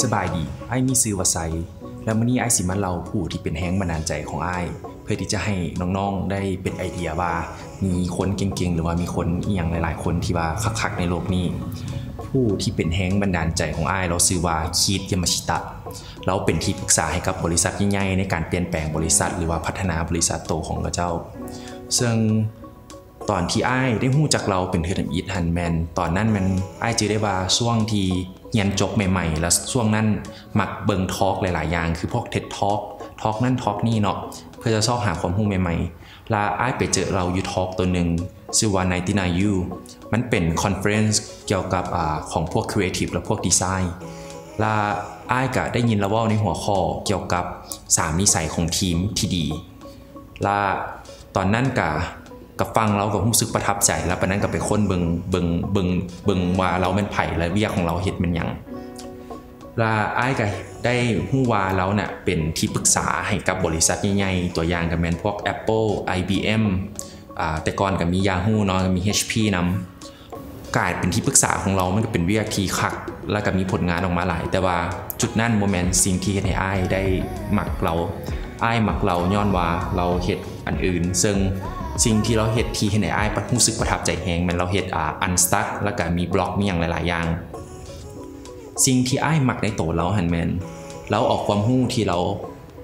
ສະບາຍດີ, ອ້າຍມີຊື່ວ່າໄຊ ແລະ ມື້ນີ້ອ້າຍຊິມາເລົ່າຜູ້ທີ່ເປັນແຮງບັນດານໃຈຂອງອ້າຍ ເພື່ອທີ່ຈະໃຫ້ນ້ອງໆໄດ້ເປັນໄອເດຍວ່າມີຄົນເກັ່ງໆ ຫຼືວ່າມີຄົນອີ່ຫຍັງຫຼາຍໆຄົນທີ່ວ່າຄັກໆໃນໂລກນີ້. ຜູ້ທີ່ເປັນແຮງບັນດານໃຈຂອງອ້າຍ ລາວຊື່ວ່າ ຄິດ ຢາມາຊິຕະ. ລາວເປັນທີ່ປຶກສາໃຫ້ກັບບໍລິສັດໃຫຍ່ໆໃນການປ່ຽນແປງບໍລິສັດ ຫຼືວ່າພັດທະນາບໍລິສັດໂຕຂອງເຂົາເຈົ້າ. ເຊິ່ງຕອນທີ່ອ້າຍໄດ້ຮູ້ຈັກລາວເປັນເທື່ອທຳອິດຫັ້ນ ແມ່ນຕອນນັ້ນແມ່ນ ອ້າຍຈື່ໄດ້ວ່າຊ່ວງທີ່ຮຽນຈົບໃໝ່ໆ ແລະ ຊ່ວງນັ້ນມັກເບິ່ງທອກຫຼາຍໆຢ່າງ ຄືພວກ ເທັດ ທອກ ທອກນັ້ນທອກນີ້ເນາະ ເພື່ອຈະຊອກຫາຄວາມຮູ້ໃໝ່ໆ. ລະອ້າຍໄປເຈີລາວຢູ່ທອກໂຕໜຶ່ງ ຊື່ວ່າ ໄນຕີນາຍຢູ ມັນເປັນຄອນເຟີເຣັນສ໌ກ່ຽວກັບ ອາ ຂອງພວກຄຣີເອທີບ ແລະ ພວກດີໄຊ. ລະອ້າຍກະໄດ້ຍິນລາວເວົ້າໃນຫົວຂໍ້ກ່ຽວກັບສາມນິໄສຂອງທີມທີ່ດີ. ລະຕອນນັ້ນກະ ກະຟັງລາວກະຮູ້ສຶກປະທັບໃຈ ລະປານນັ້ນກະໄປຄົ້ນເບິ່ງ ເບິ່ງ ເບິ່ງ ເບິ່ງວ່າລາວແມ່ນໃຜ ລະວຽກຂອງລາວເຮັດແມ່ນຫຍັງ. ລະອ້າຍກະໄດ້ຮູ້ວ່າລາວນະເປັນທີ່ປຶກສາໃຫ້ກັບບໍລິສັດໃຫຍ່ໆ ຕົວຢ່າງກະແມ່ນພວກ ແອັບເປິ້ນ ໄອບີເອັມ ອາ ແຕ່ກ່ອນກະມີ ຢາຮູ້ ເນາະ ກະມີ ເອັດ ພີ ນຳ. ການເປັນທີ່ປຶກສາຂອງລາວມັນກະເປັນວຽກທີ່ຄັກ ລະກະມີຜົນງານອອກມາຫຼາຍ ແຕ່ວ່າຈຸດນັ້ນບໍ່ແມ່ນສິ່ງທີ່ເຮັດໃຫ້ອ້າຍໄດ້ມັກລາວ. ອ້າຍມັກລາວຍ້ອນວ່າລາວເຮັດອັນອື່ນ ເຊິ່ງສິ່ງທີ່ລາວເຮັດທີ່ເຮັດໃຫ້ອ້າຍປະ ຮູ້ສຶກປະທັບໃຈແຮງ ແມ່ນລາວເຮັດ ອາ ອັນສະຕັກ ລະກະມີບລັອກ ມີຫຍັງຫຼາຍໆຢ່າງ. ສິ່ງທີ່ອ້າຍມັກໃນໂຕລາວຫັ້ນແມ່ນ ລາວເອົາຄວາມຮູ້ທີ່ລາວ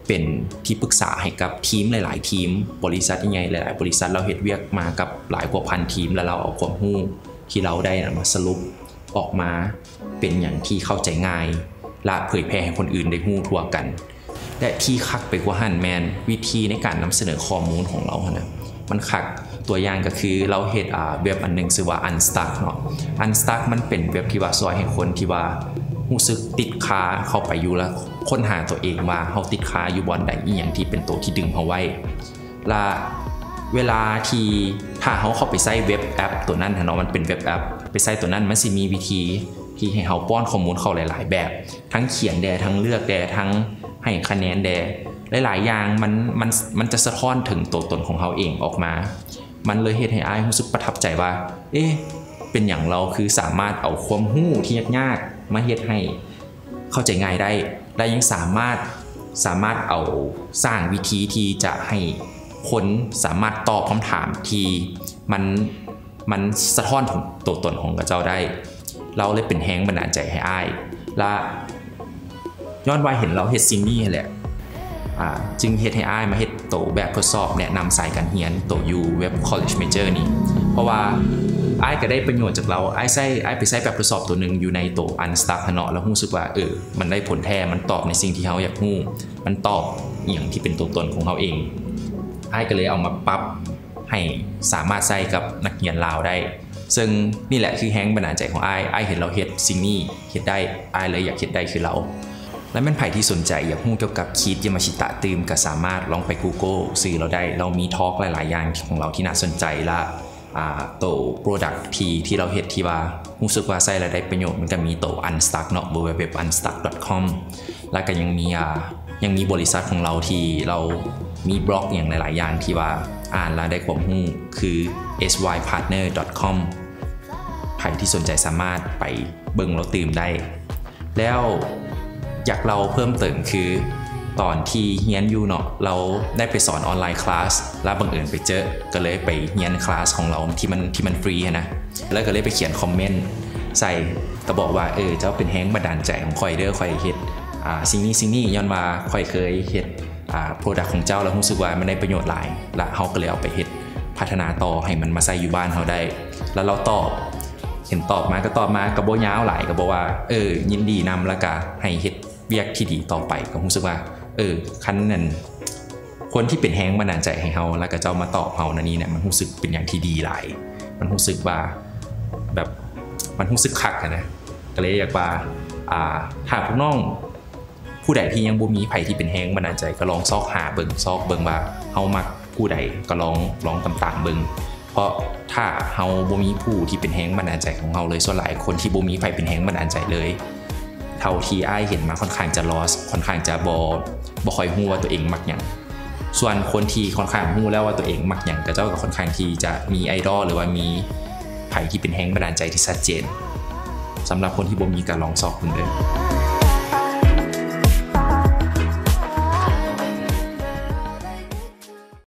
ເປັນທີ່ປຶກສາໃຫ້ກັບທີມຫຼາຍໆທີມ, ບໍລິສັດໃຫຍ່ໆຫຼາຍໆບໍລິສັດ, ລາວເຮັດວຽກມາກັບຫຼາຍກວ່າພັນທີມ ແລະ ລາວເອົາຄວາມຮູ້ທີ່ລາວໄດ້ນັ້ນມາສະຫຼຸບອອກມາເປັນຫຍັງທີ່ເຂົ້າໃຈງ່າຍ ແລະ ເຜີຍແຜ່ໃຫ້ຄົນອື່ນໄດ້ຮູ້ທົ່ວກັນ. ແລະ ທີ່ຄັກໄປກວ່າຫັ້ນແມ່ນວິທີໃນການນຳສະເໜີຂໍ້ມູນຂອງລາວຫັ້ນນະ ມັນຄັກ. ຕົວຢ່າງກະຄືລາວເຮັດ ອາ ເວັບອັນໜຶ່ງຊື່ວ່າ Unstuck ເນາະ. Unstuck ມັນເປັນເວັບທີ່ວ່າຊ່ວຍໃຫ້ຄົນທີ່ວ່າຮູ້ສຶກຕິດຄາເຂົ້າໄປຢູ່ ລະຄົ້ນຫາຕົວເອງວ່າເຮົາຕິດຄາຢູ່ບ່ອນໃດ, ອີ່ຫຍັງທີ່ເປັນໂຕທີ່ດຶງເຮົາໄວ້. ລະເວລາທີ່ ຖ້າເຮົາເຂົ້າໄປໃຊ້ເວັບແອັບໂຕນັ້ນຫັ້ນເນາະ, ມັນເປັນເວັບແອັບ, ໄປໃຊ້ໂຕນັ້ນ ມັນຊິມີວິທີທີ່ໃຫ້ເຮົາປ້ອນຂໍ້ມູນເຂົ້າຫຼາຍໆແບບ, ທັງຂຽນແດ່, ທັງເລືອກແດ່, ທັງໃຫ້ຄະແນນແດ່, ຫຼາຍໆຢ່າງ. ມັນ ມັນ ມັນຈະສະທ້ອນເຖິງໂຕຕົນຂອງເຮົາເອງອອກມາ. ມັນເລີຍເຮັດໃຫ້ອ້າຍຮູ້ສຶກປະທັບໃຈວ່າ ເອະ ເປັນຫຍັງລາວຄືສາມາດເອົາຄວາມຮູ້ທີ່ຍາກໆມາເຮັດໃຫ້ເຂົ້າໃຈງ່າຍໄດ້ ແລະ ຍັງສາມາດ ສາມາດເອົາ ສ້າງວິທີທີ່ຈະໃຫ້ຄົນສາມາດຕອບຄຳຖາມທີ່ມັນ ມັນສະທ້ອນເຖິງໂຕຕົນຂອງເຂົາເຈົ້າໄດ້. ລາວເລີຍເປັນແຮງບັນດານໃຈໃຫ້ອ້າຍ ລະຍ້ອນວ່າເຫັນລາວເຮັດສິ່ງນີ້ຫັ້ນແຫຼະ ອາ ຈຶ່ງເຮັດໃຫ້ອ້າຍມາເຮັດໂຕແບບທົດສອບແນະນຳສາຍການຮຽນ ໂຕຢູ່ເວັບ College Major ນີ້. ເພາະວ່າອ້າຍກະໄດ້ປະໂຫຍດຈາກລາວ, ອ້າຍໃຊ້ ອ້າຍໄປໃຊ້ແບບທົດສອບໂຕໜຶ່ງຢູ່ໃນໂຕ Unstuck ຫັ້ນເນາະ ລະຮູ້ສຶກວ່າ ເອີ ມັນໄດ້ຜົນແທ້, ມັນຕອບໃນສິ່ງທີ່ເຮົາຢາກຮູ້, ມັນຕອບອີ່ຫຍັງທີ່ເປັນໂຕຕົນຂອງເຮົາເອງ. ອ້າຍກະເລີຍເອົາມາປັບ ໃຫ້ສາມາດໃຊ້ກັບນັກຮຽນລາວໄດ້. ເຊິ່ງນີ້ແຫຼະຄືແຮງບັນດານໃຈຂອງອ້າຍ. ອ້າຍເຫັນລາວເຮັດສິ່ງນີ້ເຮັດໄດ້, ອ້າຍເລີຍຢາກເຮັດໄດ້ຄືລາວ. ແລະ ແມ່ນໃຜທີ່ສົນໃຈຢາກຮູ້ກ່ຽວກັບ Kit Yamashita ຕື່ມ ກະສາມາດລອງໄປ Google ຊື່ລາວໄດ້. ລາວມີ talk ຫຼາຍໆຢ່າງຂອງລາວທີ່ໜ້າສົນໃຈ ລະ ອາ ໂຕ product ທີ່ ທີ່ລາວເຮັດທີ່ວ່າຮູ້ສຶກວ່າໃຊ້ແລ້ວໄດ້ປະໂຫຍດ ມັນກະມີໂຕ Unstuck ເນາະ, www.unstuck.com. ແລ້ວກະຍັງມີ ອາ ຍັງມີບໍລິສັດຂອງລາວທີ່ລາວມີບລັອກຫຍັງຫຼາຍໆຢ່າງທີ່ວ່າອ່ານແລ້ວໄດ້ຄວາມຮູ້ ຄື sypartner.com. ໃຜທີ່ສົນໃຈສາມາດໄປເບິ່ງລາວຕື່ມໄດ້. ແລ້ວຢາກເລົ່າເພີ່ມເຕີມຄື ຕອນທີ່ຮຽນຢູ່ເນາະ ລາວໄດ້ໄປສອນອອນລາຍຄລາສ ແລ້ວບັງເອີນໄປເຈີ ກະເລີຍໄປຮຽນຄລາສຂອງລາວທີ່ມັນ ທີ່ມັນຟຣີຫັ້ນນະ. ແລ້ວກະເລີຍໄປຂຽນຄອມເມັນໃສ່ ກະບອກວ່າ ເອີ ເຈົ້າເປັນແຮງບັນດານໃຈຂອງຂ້ອຍເດີ, ຂ້ອຍເຮັດ ອາ ສິ່ງນີ້ສິ່ງນີ້ ຍ້ອນວ່າຂ້ອຍເຄີຍເຮັດ ອາ product ຂອງເຈົ້າ ແລ້ວຮູ້ສຶກວ່າມັນໄດ້ປະໂຫຍດຫຼາຍ ລະເຮົາກະເລີຍເອົາໄປເຮັດ ພັດທະນາຕໍ່ໃຫ້ມັນມາໃຊ້ຢູ່ບ້ານເຮົາໄດ້. ລະລາວຕອບ ເຫັນຕອບມາ ກະຕອບມາ ກະບໍ່ຍາວຫຼາຍ ກະບອກວ່າ ເອີ ຍິນດີນຳ ລະກະໃຫ້ເຮັດວຽກທີ່ດີຕໍ່ໄປ. ກະຮູ້ສຶກວ່າ ເອີ ຄັນນັ້ນ ຄົນທີ່ເປັນແຮງບັນດານໃຈໃຫ້ເຮົາ ລະກະເຈົ້າມາຕອບເຮົານັ້ນນີ້ນະ ມັນຮູ້ສຶກເປັນຫຍັງທີ່ດີຫຼາຍ, ມັນຮູ້ສຶກວ່າແບບ ມັນຮູ້ສຶກຄັກຫັ້ນນະ. ກະເລີຍຢາກວ່າ ອາ ຖ້າພວກນ້ອງຜູ້ໃດທີ່ຍັງບໍ່ມີໃຜທີ່ເປັນແຮງບັນດານໃຈ ກະລອງຊອກຫາເບິ່ງ ຊອກເບິ່ງວ່າເຮົາມັກຜູ້ໃດ ກະລອງ ລອງຕາມໆເບິ່ງ. ເພາະຖ້າເຮົາບໍ່ມີຜູ້ທີ່ເປັນແຮງບັນດານໃຈຂອງເຮົາເລີຍ ສ່ວນຫຼາຍຄົນທີ່ບໍ່ມີໃຜເປັນແຮງບັນດານໃຈເລີຍ ເທົ່າທີ່ອ້າຍເຫັນມາ ຄ່ອນຂ້າງຈະ lost ຄ່ອນຂ້າງຈະບໍ່ ບໍ່ຄ່ອຍຮູ້ວ່າຕົວເອງມັກຫຍັງ. ສ່ວນຄົນທີ່ຄ່ອນຂ້າງຮູ້ແລ້ວວ່າຕົວເອງມັກຫຍັງ ເຂົາເຈົ້າກະຄ່ອນຂ້າງທີ່ຈະມີໄອດອລ ຫຼືວ່າມີໃຜທີ່ເປັນແຮງບັນດານໃຈທີ່ຊັດເຈນ. ສຳລັບຄົນທີ່ບໍ່ມີ ກະລອງຊອກເບິ່ງເດີ.